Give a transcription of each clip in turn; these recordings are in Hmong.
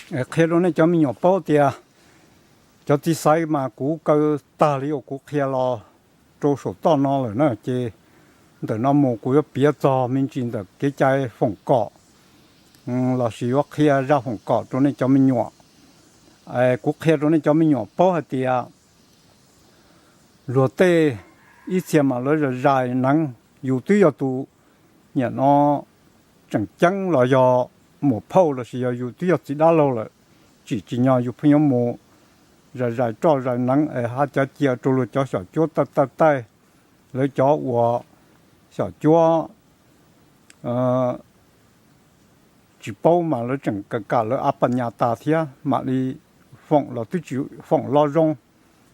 Qhia rau nej cov me nyuam paub tias cov txiv xaiv mas kuv kaw tag li uas kuv qhia los rau saum toj no lawm na, ces ntawm no mus kuv yuav piav txog me ntsis ntawm kev cai foom kom lossis yuav qhia zaj foom kom rau nej cov me nyuam. Kuv qhia rau nej cov me nyuam paub hais tias luag tej ib txhia mas lawv zais zais neev, yus twb yog tus niam no tseem ceeb los yog muam phauj lossis yog yus twb yog txiv dab laug lawm, tsim tsis nyog yus pheej yuav mus zais zais roj zais neev es haj cav cia rau luag cov xyom cuab taij taij taij, lawv cov uas xyom cuab tsis paub mas lawv tseem kam kam lawv a pa nyas tas thiab mam li foom los twb tsis foom lo zoo,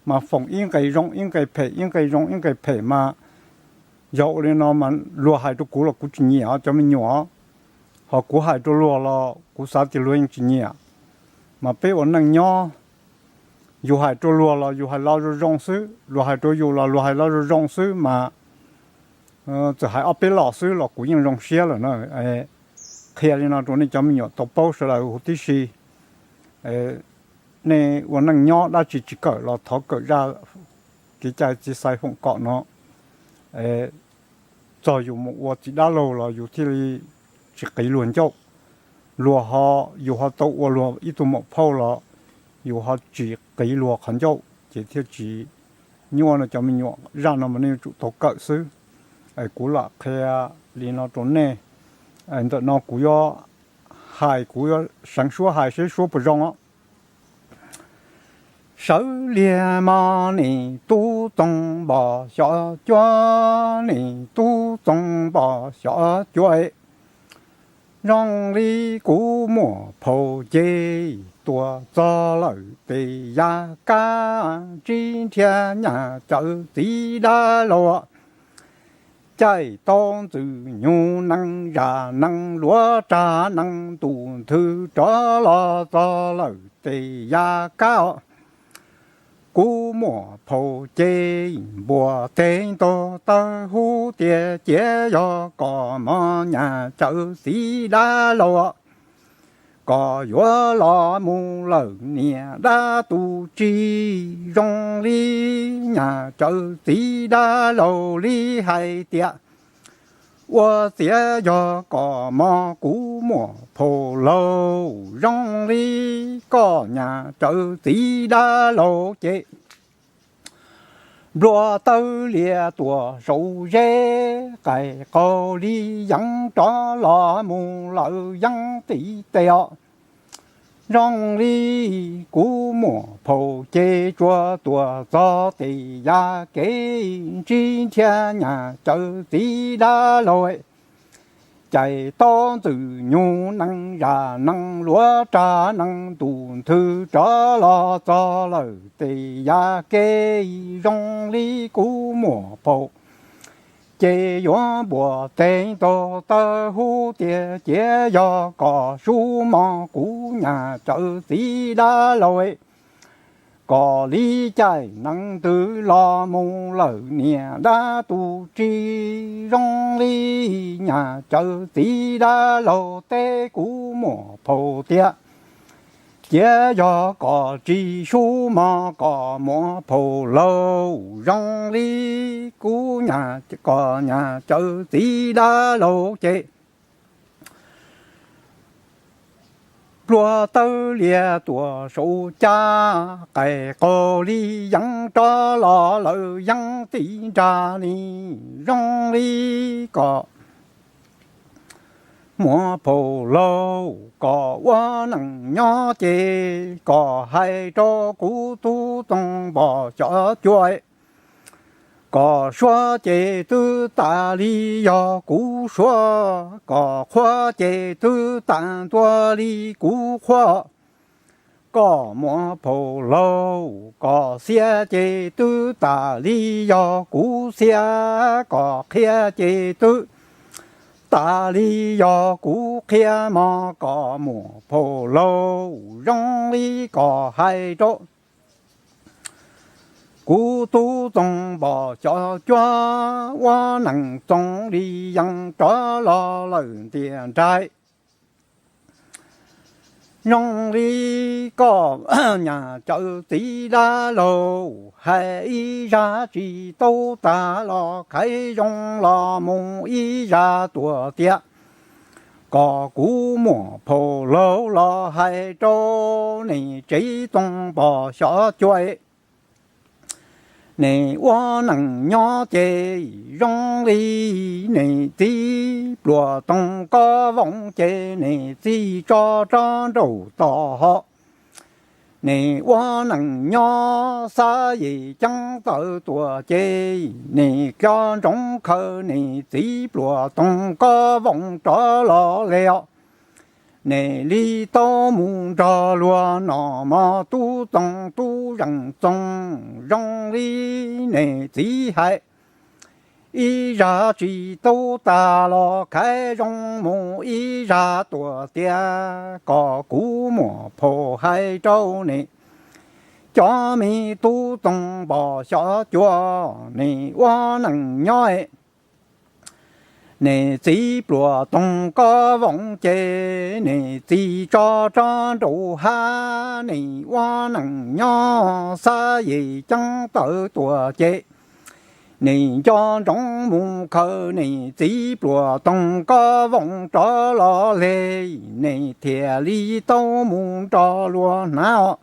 mas foom ib nqe zoo ib nqe phem ib nqe zoo ib nqe phem mas yog ua li no mas luag hais rau kuv los kuv tsis nyiam cov me nyuam, ho kuv hais rau luag los kuv xav tias luag yeej tsis nyiam. Mas peb ua neej nyob, yus hais rau luag los yus hais lo zoo zoo xwb, luag hais rau yus los luag hais lo zoo zoo xwb mas txawm hais ob peb lo xwb los kuv yeej zoo siab lawm na. Qhia li no rau nej cov me nyuam tau paub sawv daws huv tib si. Nej ua neej nyob dab tsi tsis kawm los thov kawm zaj kev cai txiv xaiv foom kom no, txog yus mus ua txiv dab laug los yus thiaj li tsis qiv luag ncauj. Luag ho, yus ho tau ua luag ib tug muam phauj los yus ho tsis qiv luag qhov ncauj ces thiaj tsis nyuaj no cov me nyuam. Zaj no mas nej yuav tsum tau kawm xwb. Kuv lam qhia li no rau nej. Ntawm no kuv yuav hais, kuv yuav seev suab hais seb suab puas zoo os. Sawv liag mog nim tub txoos npos xyov cuab, nim tub txoos npos xyov cuab. Zoo li kuv muam phauj ces tuaj txog lawm tes yav kab, ntsib nrhiav nyaj cawv txiv dab laug, caij tau ntxwg nyoog nees zam nees luav rag nees ntuj nthwv rov los txog lawm tes yav kab os. Kuv muam phauj ces npuas teg ntaug tawg hub tias cia yog kom mog nyaj cawv txiv dab laug, kom yuav los mus lawm niam dab tu tsi. Zoo li nyaj cawv txiv dab laug li hais tias, ua txiav yog kom mog kuv muam phauj laug. Zoo li koj nyaj cawv txiv dab laug ces nplua tawb lias tuaj saum zeb, qaij qaug li yeeb rov los mus lawm yeeb tim tes os. Zoo li kuv muam phauj ces tsuas tuaj txog tes yav kev, ntsib nrhiav nyaj cawv txiv dab laug, caij tau ntxwg nyoog nees zam nees luav rag nees ntuj nthwv rov los txog lawm tes yav kev. Zoo li kuv muam phauj ces yuav npuas teg ntaug tawg hub tias cia yog kom sub mog kuv nyaj cawv txiv dab laug, kom li caij nees ntws los mus lawm niam dab tu tsi. Zoo li nyaj cawv txiv dab laug teb kuv muam phauj tias, cia yog kom tsis sub mog kom muam phauj laug. Zoo li kuv nyaj, kom nyaj cawv txiv dab laug ces nplua tawb lias tuaj saum cab, qaij qaug li yeeb rov los lawm yeeb tim nrag li. Zoo li kom muam phauj laug, kom ua neej nyob ces kom hais rau kuv tub txoos npos xyov cuab, kom suav ces twb tas li yog kuv suav, kom qhuav ces twb tas ntua li kuv qhuav. Kom muam phauj laug, kom xiav ces twb tas li yog kuv xiav, kom qhia ces twb tas li yog kuv qhia mog kom muam phauj laug. Zoo li kom hais rau kuv tub txoos npos xyov cuab, ua neej txoos li yeeb rov los lawm ntiaj nraim. Zoo li koj nyab cawm txiv dab laug, hais ib zaj tsis tau tas los khaiv zoo los mus ib zaj tuam tias, kom kuv muam phauj laug los hais rau nej tsev txoos pom xyov cuag, nej ua neej nyob ces zoo li nej txiv pluas toog kob voos ces nej txiv tso rab nraud tod ho. Nej ua neej nyob xav yim ceeb tawm tuam ces nej cov ntsoov khaws nej txiv pluas toog kob voos rov los li os. Nej li tau mus nrog luag noj mov tub txoos tub zeej txoos zoo li nej txiv hais. Ib zaj tsis tau tas los khaiv zoo mus ib zaj tuam tias, kom kuv muam phauj hais rau nej cov me tub txoos pom xyov cuag, nej ua neej nyob nej txiv pluas toog kob voos ces nej txiv tso rab nraud hab, nej ua neej nyob xav yim ceeb tawm tuam ces nej nco ntsoov mus khaws nej txiv pluas toog kob voos rov los li, nej thiaj li tau mus nrog luag hnav os.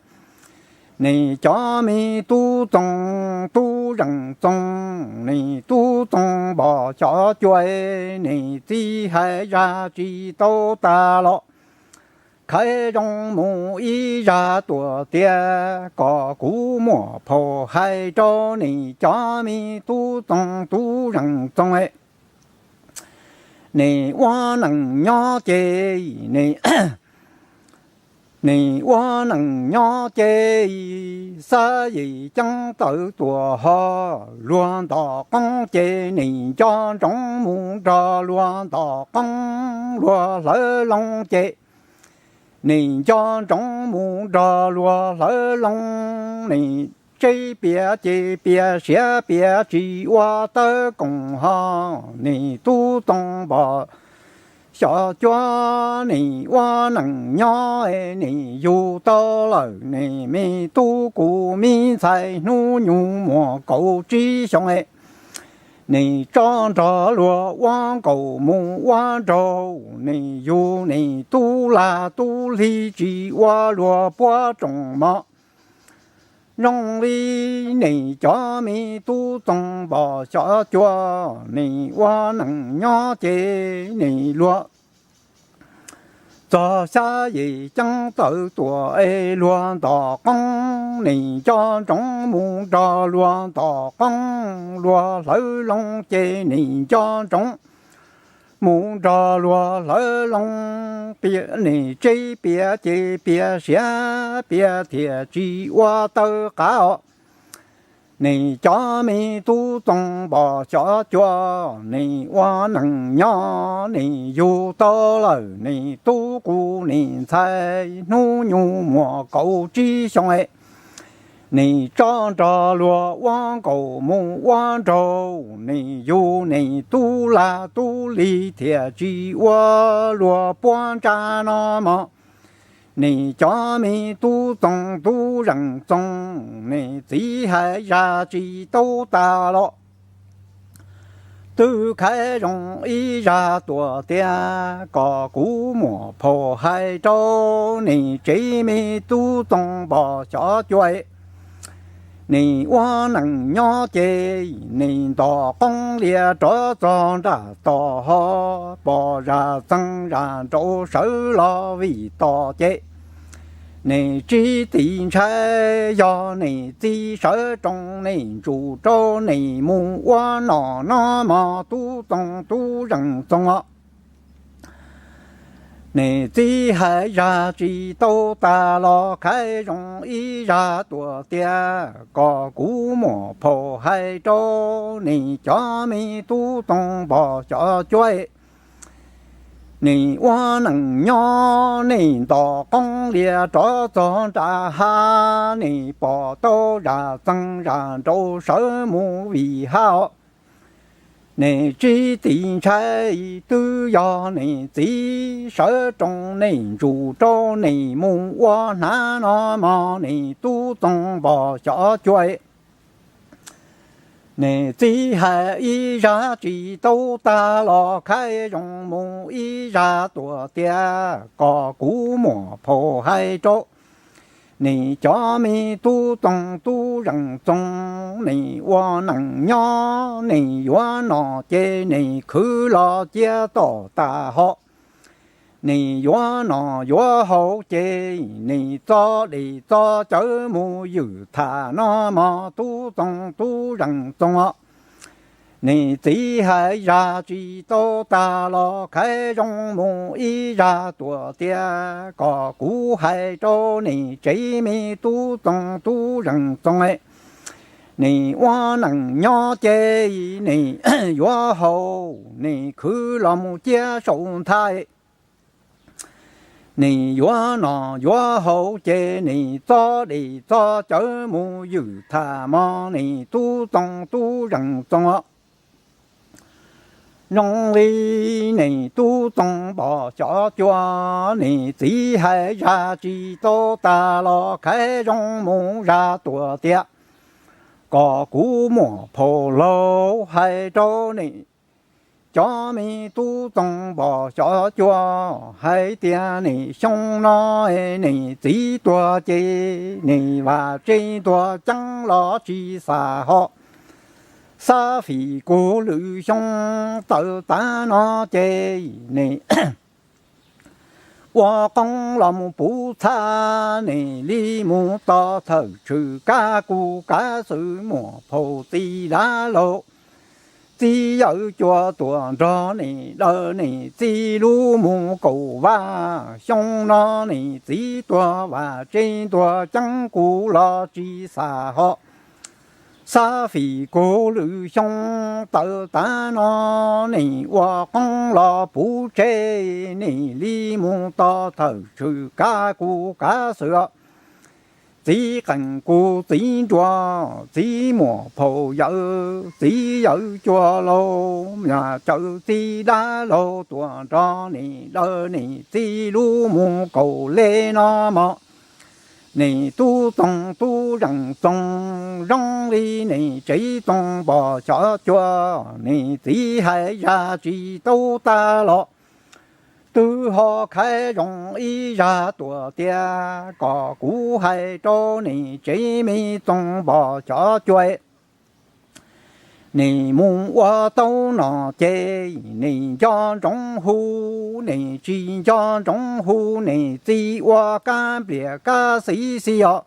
Nej cov me tub txoos tub zeej txoos, nej tub txoos pom xyov cuag, nej txiv hais zaj tsis tau tas los khaiv zoo mus ib zaj tuam tias, kom kuv muam phauj hais rau nej cov me tub txoos tub zeej txoos, nej ua neej nyob ces nej nej ua neej nyob ces xav yim ceeb tawm tuam ho, luag nto qoob ces nej nco ntsoov mus nrog luag nto qoob, luag hlawv loo ces nej nco ntsoov mus nrog luag hlawv loo, nej tseb pias ces pias siav pias tsis ua tawv koom ho, nej tub txoos pom xyov cuag, nej ua neej nyob nej yug tau lawm nej me tub kuv me ntxhais hnub nyoog muaj kaum tsib xyoo, nej tso nrog luag ua nkaum mus ua nraug, nej yug nej tub lag tub hli tsis ua luag puab rooj mov. Zoo li nej cov me tub txoos pom xyov cuag, nej ua neej nyob ces nej luag txog xya yim ceeb tawm tuam es luag nto qoob, nej nco ntsoov mus nrog luag nto qoob, luag hlawv loo ces nej nco ntsoov mus nrog luag hlawv loo, nej tseb pias ces pias siav pias thiaj tsis ua tawv qav os. Nej cov me tub txoos pom xyov cuag, nej ua neej nyob nej yug tau lawm nej tub kuv nej ntxhais hnub nyoog muaj kaum tsib xyoo, nej tso nrog luag ua nkaum mus ua nraug, nej yug nej tub lag tub hli thiaj tsis ua luag puab ntsa no mog. Nej cov me tub txoos tub zeej txoos, nej txiv hais zaj tsis tau tas los twb khaiv zoo ib zaj tuam tias, kom kuv muam phauj hais rau nej tsev me tub txoos pom xyov cuag, nej ua neej nyob ces nej nto qoob lias rov txog nram tod ho, pom zaj txeeg zaj nraud sawv los vim tod ces nej tsis txim ntshai, yog nej txiv sawv roos nej ntsum rau nej mus ua noj no mog tub txoos tub zeej txoos os. Nej txiv hais zaj tsis tau tas los khaiv zoo ib zaj tuam tias, kom kuv muam phauj hais rau nej cov me tub txoos pom xyov cuag, nej ua neej nyob nej nto qoob lias rov txog nram hav, nej pom tau zaj txeeg zaj nraud sawv mus vim hav os. Nej tsis tiv ntshai, twb yog nej txiv sawv roos nej ntsuj rau nej mus ua hnav no mog, nej tub Txoov Npos Xyov Cua. Nej txiv hais ib zaj tsis tau tag los Khaiv Zoo mus ib zaj tuam tias kom kuv muam phauj hais rau nej cov me tub Txoov tub Zeem Txoov, nej ua neej nyob nej yuav noj ces nej khwv los cia tom tag hos. Nej yuav noj yuav haus ces nej txo dej txo cawv mus ywm tham no mog tub Txoov tub Zeem Txoov. Nej txiv hais zaj tsis tau tag los Khaiv Zoo mus ib zaj tuam tias kom kuv hais rau nej tsev me tub Txoov tub Zeem Txoov. Nej ua neej nyob ces nej yuav haus nej khwv los mus cia saum nthaj. Nej yuav noj yuav haus ces nej txo dej txo cawv mus ywm tham mog nej tub Txoov tub Zeem Txoov. Zoo li nej tub Txoov Npos Xyov Cua, nej txiv hais zaj tsis tau tag los Khaiv Zoo mus zaj tuam tias kom kuv muam phauj laug hais rau nej cov me tub Txoov Npos Xyov Cua hais tias nej xyoo no nej txiv tuag ces nej vam tsev ntuag ceeb los tsis xam hos. Xab fim kuv lwm xyoo tawm tav no ces nej ua qoob los mus puv txhab, nej li mus tos thawm tshwm kab kuv kav xwm muam phauj txiv dab laug txiv Yawm Cua tuaj nrog nej daws nej txiv lub mus kaum vaj. Xyoo no nej txiv tuag vam tsev ntuag ceeb kuv los tsis xam hos. Xab fim kuv lwm xyoo tawm tav no nej ua qoob los puv tsheb, nej li mus tos thawm tshwm kab kuv kav xwm. Txiv qeej kuv txiv nruas txiv muam phauj Yawm txiv Yawm Cua laug, yam cawm txiv dab laug tuaj nrog nej daws nej txiv lub mus kaum le no mog. Nej tub Txoov tub Zeem Txoov, zoo li nej tsev Txoov Npos Xyov Cua, nej txiv hais zaj tsis tau tag los twb ho Khaiv Zoo ib zaj tuam tias kom kuv hais rau nej tsev me Txoov Npos Xyov Cua. Nej mus ua tau no ces nej nco ntsoov hu, nej tsis nco ntsoov hu nej txiv ua kab nplias kab xis xis os.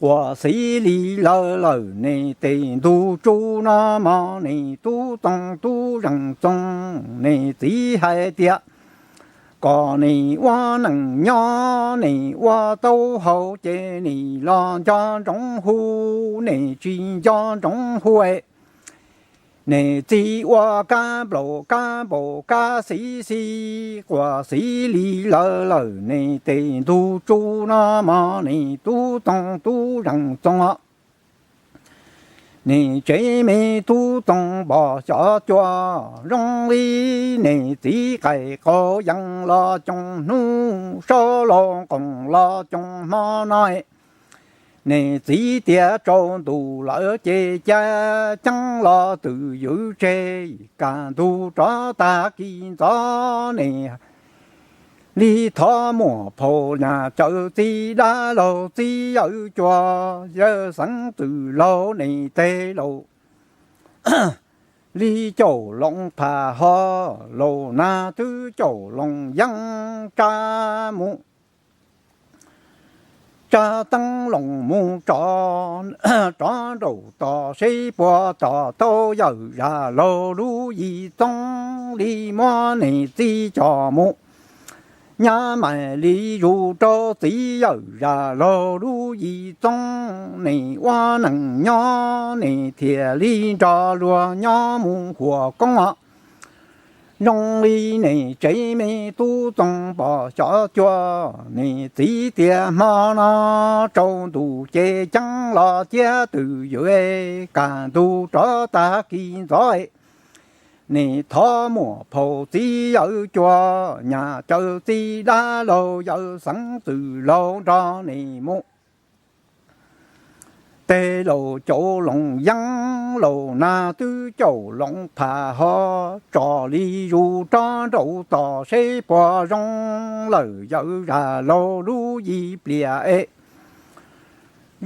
Quas xis li lawv lawm nej tes ntug tsu no mog, nej tub Txoov tub Zeem Txoov, nej txiv hais tias kom nej ua neej nyob nej ua tau haus ces nej los nco ntsoov hu, nej tsis nco ntsoov hu. Nej txiv ua kab nplaum kab npaum kab xis xis, quas xis li lawv lawm nej tes ntug tsu no mog, nej tub Txoov tub Zeem Txoov. Nej tsev me tub Txoov Npos Xyov Cua, zoo li nej txiv qaij qaug yees los coom hnub, saub laus qoom los coom hmo no. Nej txiv tias tsaus ntuj lawm ces ca ceeb los twm ywm tseg, kaj ntug rov tag kis ntxov nej li thov muam phauj yam cawm txiv dab laug txiv Yawm Cua, Yawm Xeev Txwj Laug nej tes laus li caum loo phaj hos, laus nag twb caum loo yeeb, tsa mus tsa teeb loo mus rov, rov nraum tod seb puas tos tau Yawm Zam Laug lub yim txoob li muab nej txiv coj mus. Nyab mais li zus rau txiv Yawm Zam Laug lub yim txoob, nej ua neej nyob nej thiaj li nrog luag nyob mus huam koob os. Zoo li nej tsev me tub Txoov Npos Xyov Cua, nej txiv tias hmo no tsaus ntuj ces ceeb los ciab twm ywm, kaj ntug rov tag kis ntxov. Nim thov muam phauj txiv yawm cua, nyab cawv txiv dab laug yawm xeev txwm laug nrog nim mus tej laus cauv loos yeeb, laus nag twb caum loos pham ho, tso li zus rov nraum tod seb puas zoo lawm yawm zam laug lub yim pliam es.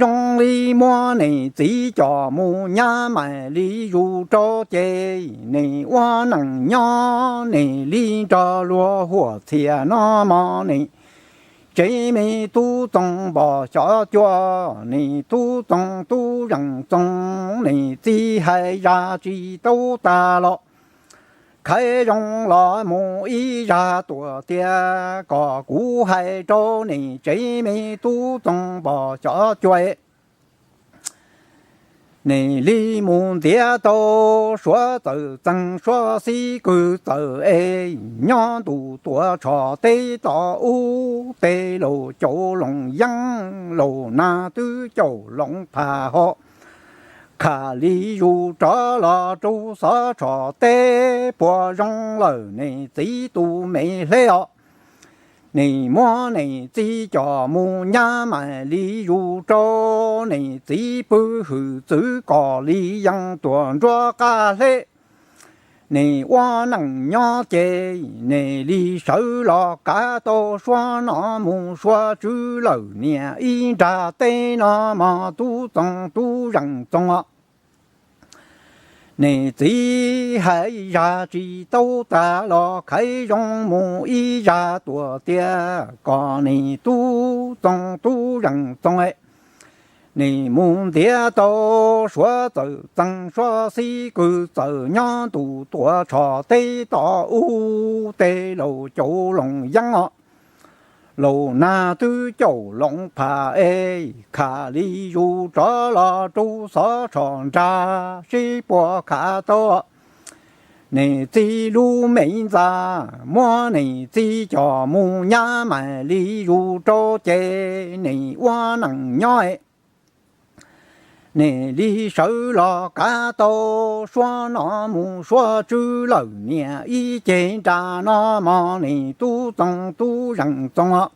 Zoo li muab nim txiv coj mus nyab mais li zus rau ces nim ua neej nyob nim li nrog luag huam txhiaj no mog nim tsev me tub txoos npog xyov cua, nim tub txoos tub zeem txoos nim txiv hais zaj tsis tau tag los khaiv zoo los mus ib zaj tuam tias kom kuv hais rau nim tsev me tub txoos npog xyov cua. Nim li mus ntiav tau suav txawm txeeg suav xib kwv txawm es nyob ntuj tuav tsho teb tom ub tej laus cauv loos yeeb laus nag twb caum loos pham ho kham li zus rov los rau xov tsho teb puas zoo lawm nim txiv tus me hleb os. Nim muab nim txiv coj mus nyab mais li zus rau nim txiv pw hwm txwv kom li yees tuam nruab qab hleb. Nim ua neej nyob ces nim li sawv los kav tau suav no mus suav tswv lawm niam ib nrag teb no mog tub txoos tub zeem txoos os. Nim txiv hais zaj tsis tau tag los khaiv zoo mus ib zaj tuam tias kom nim tub txoos tub zeem txoos nim mus ntiav tau suav txawm txeeg suav xib kwv txawm nyob ntuj tuav tsho teb tom ub tej laus cauv loos yeeb os. Laus nag twb caum loos pham es kham li zus rov los rau xov tsho nrag sib puas khav tau nim txiv lub me ntxa. Muab nim txiv coj mus nyab mais li zus rau ces nim ua neej nyob nim li sawv los kav tau suav no mus suav tswv lawm niam ib ceg nrag no mog nim tub txoos tub zeem txoos os.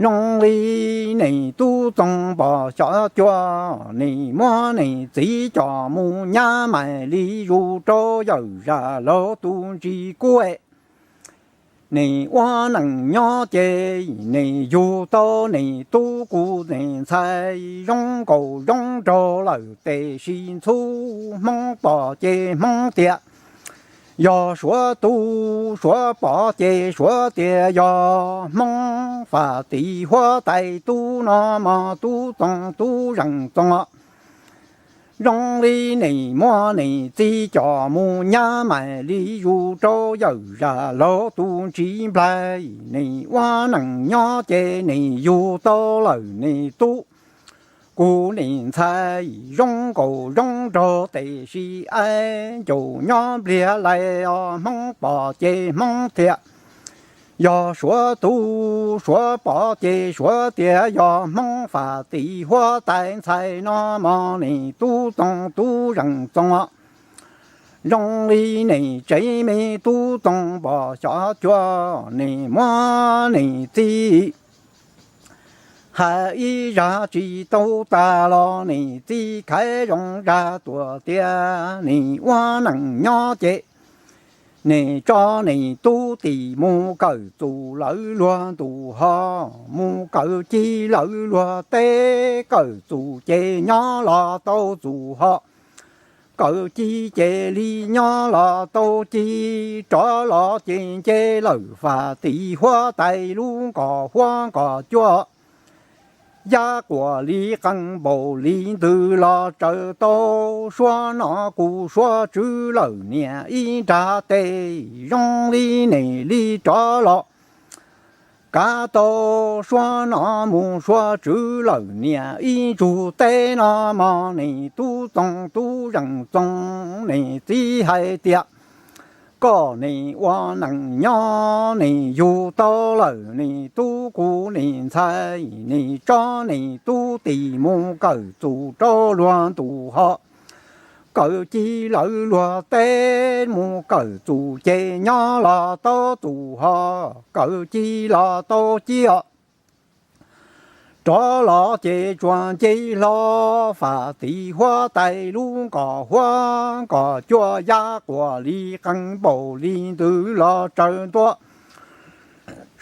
Zoo li nim tub txoos npog xyov cua, nim muab nim txiv coj mus nyab mais li zus rau yawm zam laug tus ntsis kub. Nim ua neej nyob ces nim yug tau nim tub kuv nim ntxhais zoo nkaus zoo nraug lawm tab sis ntxhub Hmoob pom ces Hmoob tias yog Suav tub, Suav pom ces Suav tias yog Hmoob fam tim huab tais tub no mog tub txoos tub zeem txoos. Zoo li nim muab nim txiv coj mus nyab mais li zus rau yawm zam laug tus ntsis nplaig, nim ua neej nyob ces nim yug tau lawm nim tub kuv nim ntxhais zoo nkaus zoo nraug tab sis aib ncaus nyob npliag lais os Hmoob pom ces Hmoob tias yog Suav tub, Suav pom ces Suav tias yog Hmoob fam tim huab tais ntxhais no mog nim tub txoos tub zeem txoos. Zoo li nim tsev me tub txoos npog xyov cua, nim muab nim txiv hais ib zaj tsis tau tag los nim txiv khaiv zoo zaj tuam tias nim ua neej nyob ces nim tso nim tub tim mus kawm txuj lawv luag ntuj ho, mus kawm ci lawv luag teb kawm txuj ces nyob los tau txuj ho, kawm ci ces li nyob los tau ci, rov los ces nce lawm fam tim huab tais lub nkoj huab nkoj cua. Yaj quas li qee npaum li ntws los tsaws tau suab no kuv suab tswv lawm niam ib nrag teb, zoo li nim li rov los kav tau suab no mus suab tswv lawm niam ib ntsug teb no mog nim tub txoos tub zeem txoos nim txiv hais tias koj nim ua neej nyob nim yug tau lawm nim tub kuv nim ntxhais nim tso nim tub tim mus kawm txuj rau luag ntuj ho, kawm ci lawv luag teb, mus kawm txuj ces nyob los tau txuj ho, kawm ci los tau ci os. Rov los ces tsuas nce hlo, fam tim huab tais lub nkoj huab, nkoj cuaj yaj quaj li qee npaum li ntws los tsaws ntua.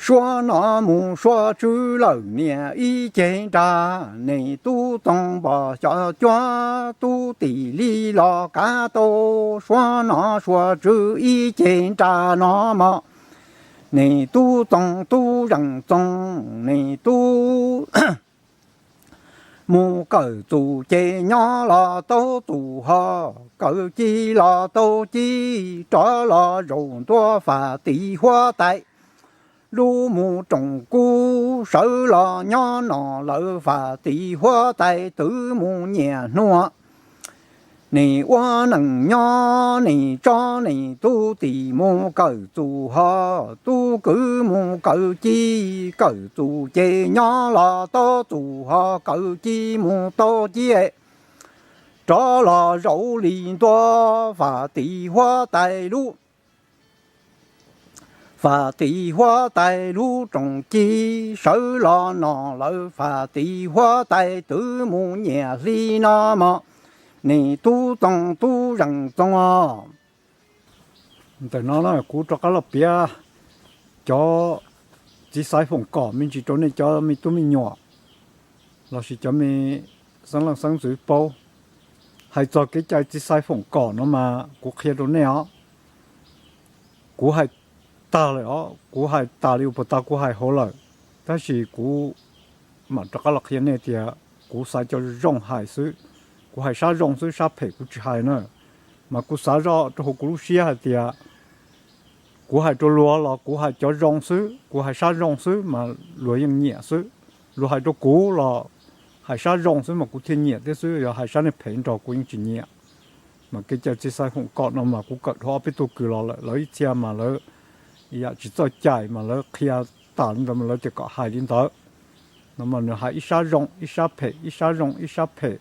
Suab no mus suab tswv lawm niam ib ceg nra, nej tub Txoov Npos xyov cuab tub tim li los kav tau. Suab no suab tswv ib ceg nra no mog, nej tub Txoov tub Zeem Txoov, nej tub mus kawm txuj ces nyob los tau txuj ho, kawm ci los tau ci, rov los zaum ntua fam tim huab tais lub mus roos kub, sawv los nyob no lawm fam tim huab tais twb mus nyiam hnuav. Nej ua neej nyob nej tso nej tub tim mus kawm txuj ho, tub kwv mus kawm ci, kawm txuj ces nyob los tau txuj ho, kawm ci mus tau ci, rov los zaum li ntua fam tim huab tais lub, fam tim huab tais lub roos ci, sawv los no lawm fam tim huab tais twb mus nyiam hli no mog, nej tub Txoov tub Zeem Txoov os. Ntawm no na kuv rov qab los piav cov txiv xaiv foom kom me ntsis rau nej cov me tub me nyuam lossis cov me xeeb leej xeeb ntxwv paub. Hais txog kev cai txiv xaiv foom kom no mas kuv qhia rau nej os, kuv hais tag lawm os, kuv hais tas li uas puag ta kuv hais hauv lawm, tab sis kuv mam rov qab los qhia nej tias kuv xaiv cov zoo hais xwb, kuv hais sab zoo xwb, sab phem kuv tsis hais na. Mas kuv xav zoj rau hauv kuv lub siab hais tias kuv hais rau luag los kuv hais cov zoo xwb, kuv hais sab zoo xwb mas luag yeej nyiam xwb. Luag hais rau kuv los hais sab zoo xwb mas kuv thiaj nyiam thiab xwb, yog hais sab nej phem nrog kuv yeej tsis nyiam. Mas kev cai txiv xaiv foom kom no mas kuv kawm dhau ob peb tug kws los lawm, lawv ib txhia mas lawv yam tsis txawj cai mas lawv qhia tas li ntawd mas lawv tias kom hais li ntawd. No mas nws hais ib sab zoo ib sab phem, ib sab zoo ib sab phem,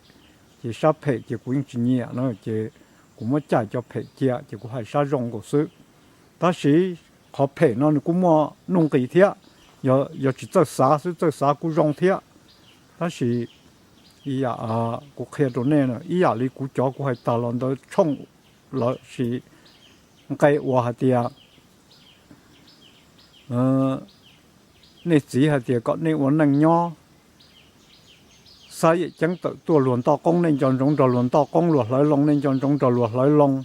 ces sab phem ces kuv yeej tsis nyiam na, ces kuv muab cais cov phem cia ces kuv hais sab zoo nkaus xwb. Tab sis qhov phem no nws kuj muaj nuj nqis thiab, yog tsis txawj xav xwb, txawj xav kuj zoo thiab. Tab sis ib yam kuv qhia rau nej, ib yam li kuv cov kuv hais tas los ntawd tshooj lawm sis nqe uas hais tias nej txiv hais tias kom nej ua neej nyob, xab yawm ceeb tawm tuaj, luag ntoj qoob nej nco ntsoov nrog luag ntoj qoob, luag hlawv loo nej nco ntsoov nrog luag hlawv loo.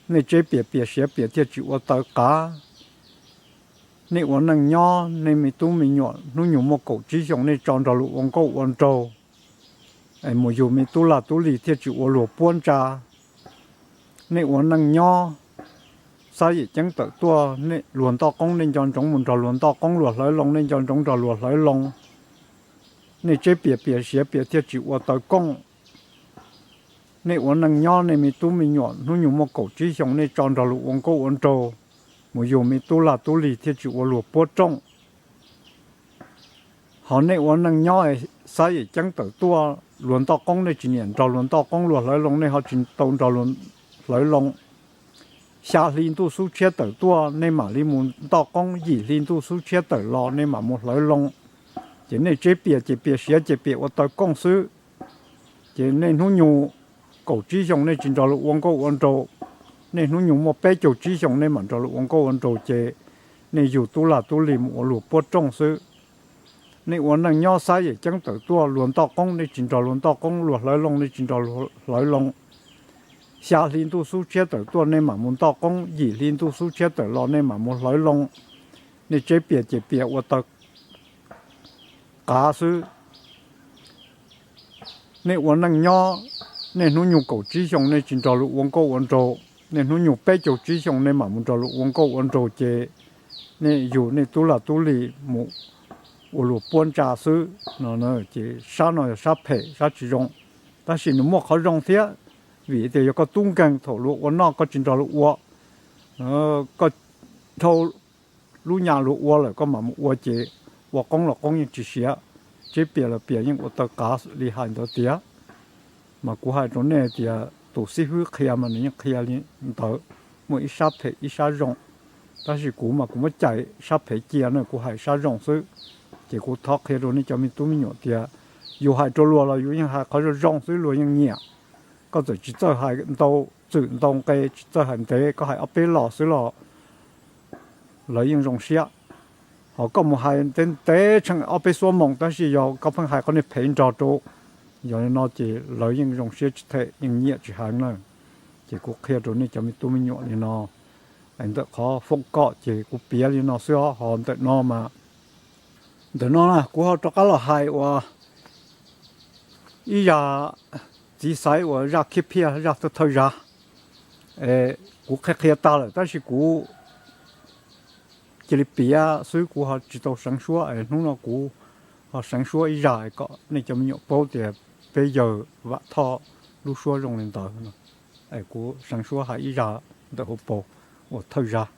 Nej tseb pias pias siav pias thiaj tsis ua taw qav. Nej ua neej nyob, nej me tub me nyuam hnub nyoog muaj kaum tsib xyoos nej tso nrog luag ua nkauj ua nraug, es mus yug me tub lag tub lig thiaj tsis ua luag puab ntsa. Nej ua neej nyob, xab yawm ceeb tawm tuaj, luag ntoj qoob nej nco ntsoov mus nrog luag ntoj qoob, luag hlawv loo nej nco ntsoov nrog luag hlawv loo. Nej tseb pias pias siav pias thiaj tsis ua taw kooj. Nej ua neej nyob, nej me tub me nyuam hnub nyoog muaj kaum tsib xyoos nej tso nrog luag ua nkauj ua nraug, mus yug me tub lag tub lig thiaj tsis ua luag puab rooj. Ho nej ua neej nyob, xab yawm ceeb tawm tuaj, luag ntoj qoob nej tsis nyiam nrog luag ntoj qoob, luag hlawv loo nej ho tsis tau nrog luag hlawv loo. Xya hli ntuj xub tshiab tawm tuaj nej mam li mus ntoj qoob, yim hli ntuj xub tshiab tawm los nej mam mus hlawv loo. Ces nej tseb pias ces pias siav ces pias ua taw kooj xwb. Ces nej hnub nyoog kaum tsib xyoos nej tsis nrog luag ua nkauj ua nraug, nej hnub nyoog muaj peb caug tsib xyoos nej mam nrog luag ua nkauj ua nraug ces nej yug tub lag tub lig mus ua luag puab rooj xwb. Nej ua neej nyob, xab yawm ceeb tawm tuaj, luag ntoj qoob nej tsis nrog luag ntoj qoob, luag hlawv loo nej tsis nrog luag hlawv loo. Xya hli ntuj xub tshiab tawm tuaj nej mam mus ntoj qoob, yim hli ntuj xub tshiab tawm los nej mam mus hlawv loo. Nej tseb pias ces pias ua taw qav xwb. Nej ua neej nyob, nej hnub nyoog kaum tsib xyoos nej tsis nrog luag ua nkauj ua nraug, nej hnub nyoog peb caug tsib xyoos nej mam mus nrog luag ua nkauj ua nraug ces nej yug nej tub lag tub lig mus ua luag puab ntsa xwb no. Ces sab no yog sab phem, sab tsis zoo, tab sis nws muaj qhov zoo thiab, vim tias yog koj tub nkeeg thaum luag ua noj koj tsis nrog luag ua, koj dhau lub nyam luag ua lawm koj mam mus ua ces ua qoob los qoob yeej tsis siav, tseb pias los pias yeej ua taw qav li hais ntawd tiag. Mas kuv hais rau nej tias Tus xib hwb qhia mas nws yeej qhia li ntawd, muaj ib sab phem ib sab zoo. Tab sis kuv mas kuv muab cais sab phem cia na, kuv hais sab zoo xwb. Ces kuv thov qhia rau nej cov me tub me nyuam tias yus hais rau luag los yus yeej hais qhov zoo zoo xwb luag yeej nyiam. Koj txawm tsis txawj hais ntau txwm ntau nqe, tsis txawj hais ntev, koj hais ob peb los xwb los lawv yeej zoo siab. Ho koj mus hais ntev ntev tshee ob peb xuab moos tab sis yog koj pheej hais qhov niag phem nrog rau, yog li no ces lawv yeej zoo siab tsis them, yeej nyiam tsis heev na. Ces kuv qhia rau nej cov me tub me nyuam li no. Ntawm qhov foom kom ces kuv piav li no xwb os, ho ntawm no mas, ntawm no na kuv ho rov qab los hais uas ib zaj txiv xaiv uas zaj khiab phiaj zaj thawj thawj zaj. Kuv qhia qhia tag lawm tab sis kuv cia li piav xwb, kuv ho tsis tau seev suab es hnub no kuv ho seev suab ib zaj kom nej cov me nyuam paub tias peb yawg Vam Thoj lub suab zoo li ntawd. Kuv seev suab hais ib zaj ntawm hauv paus uas thawj zaj.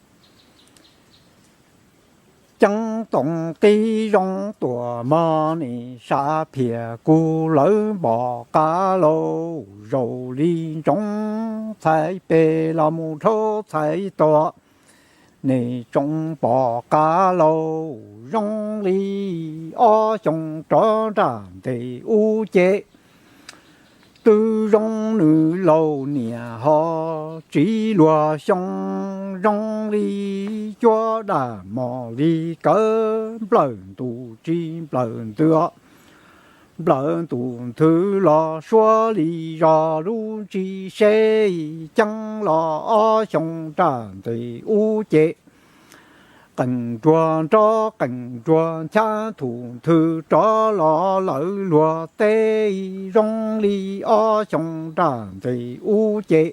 Ceeb toom qib zoo tuaj mog, nim sab phiaj kuv lawv npom qab lauj, zaum li ntsoov txhais pes los mus dhau txhais tuaj. Nim tsoom pom qab lauj, zoo li ob xyoo rov nram ntej ub ces twb zoo nws laus niam ho tsiv luag xyoo, zoo li cuab daj mos li kawg, nplawm ntuj tsis nplawm ntws os. Nplawm ntuj nthwv los suab li zos lub ntsis seb, ceeb los ob xyoo nram ntej ub ces qeej nruas nrov qeej nruas nchab thum nthwv rov los lawv luag teb, zoo li ob xyoo nram ntej ub ces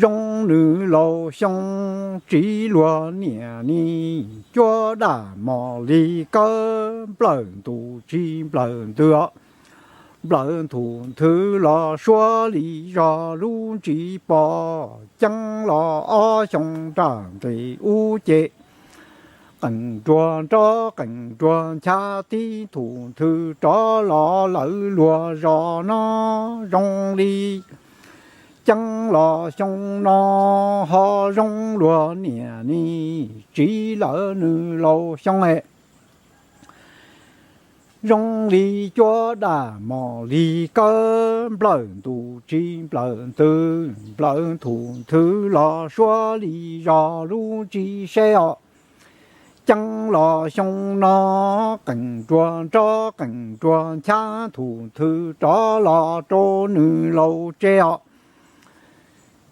zoo nws laus xyoo, tsiv luag niam ni cuab daj mos li kawg, nplawm ntuj tsis nplawm ntws os. Nplawm ntuj nthwv los suab li zos lub ntsis pom, ceeb los ob xyoo nram ntej ub ces qeej nruas nrov qeej nruas nchab tib thum nthwv rov los lawv luag zos no, zoo li ceeb los xyoo no ho zoo luag niam ni tsiv lawv nws laus xyoo es zoo li cuab daj mos li kawg, nplawm ntuj tsis nplawm ntws, nplawm thum nthwv los suab li zos lub ntsis seb os. Ceeb los xyoo no qeej nruas nrov qeej nruas nchab thum nthwv rov los rau nws laus tsev os.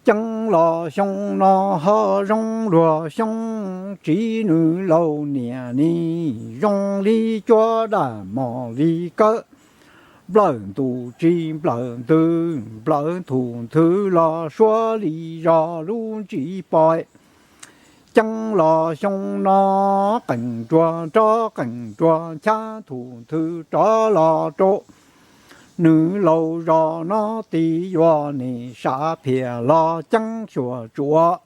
Ceeb los xyoo no ho zoo luag xyoo, tsiv nws laus niam ni zoo li cuab daj mos li kawg, nplawm ntuj tsis nplawm ntws, nplawm thum nthwv los suab li zos lub ntsis pom. Ceeb los xyoo no qeej nruas nrov qeej nruas nchab thum nthwv rov los rau nws laus zos no, tis yuav nim sab phiaj los ceeb xyuas tsuas